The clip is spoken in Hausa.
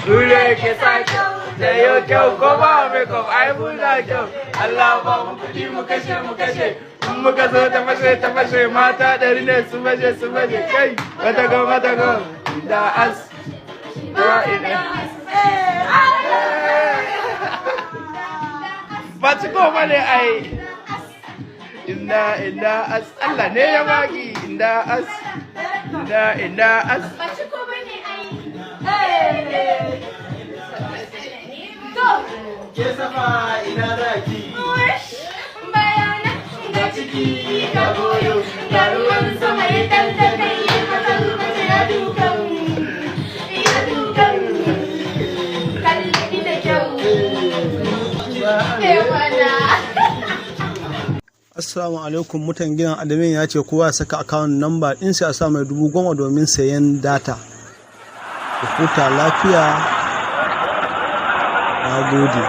Mu ne ke sa kyau da yau kyau, ko ba makeup ai muna kyau. Allah ba mu kuɗi mu kashe, mu kashe. In muka zo ta fashe, ta fashe, mata 100 ne su fashe, su fashe kai. Wata go, wata go da as da ina. Ba ci ko bane ai. Inna inna as, Allah ne ya baki inda as, inna inna as. Ba ci ko bane ai. To, Ke safa, ina zaki? Bayana ga ciki ga goyo, ga ruwan sama ya tantakai, mazan mace ya dukan, ya dukan. Kalle ni da kyau. Eh mana. Assalamu alaikum mutan gidan. Admin ya ce kowa ya saka account number ɗin sai a sa mai 10,000 domin sayan data. Ku huta lafiya. Na gode.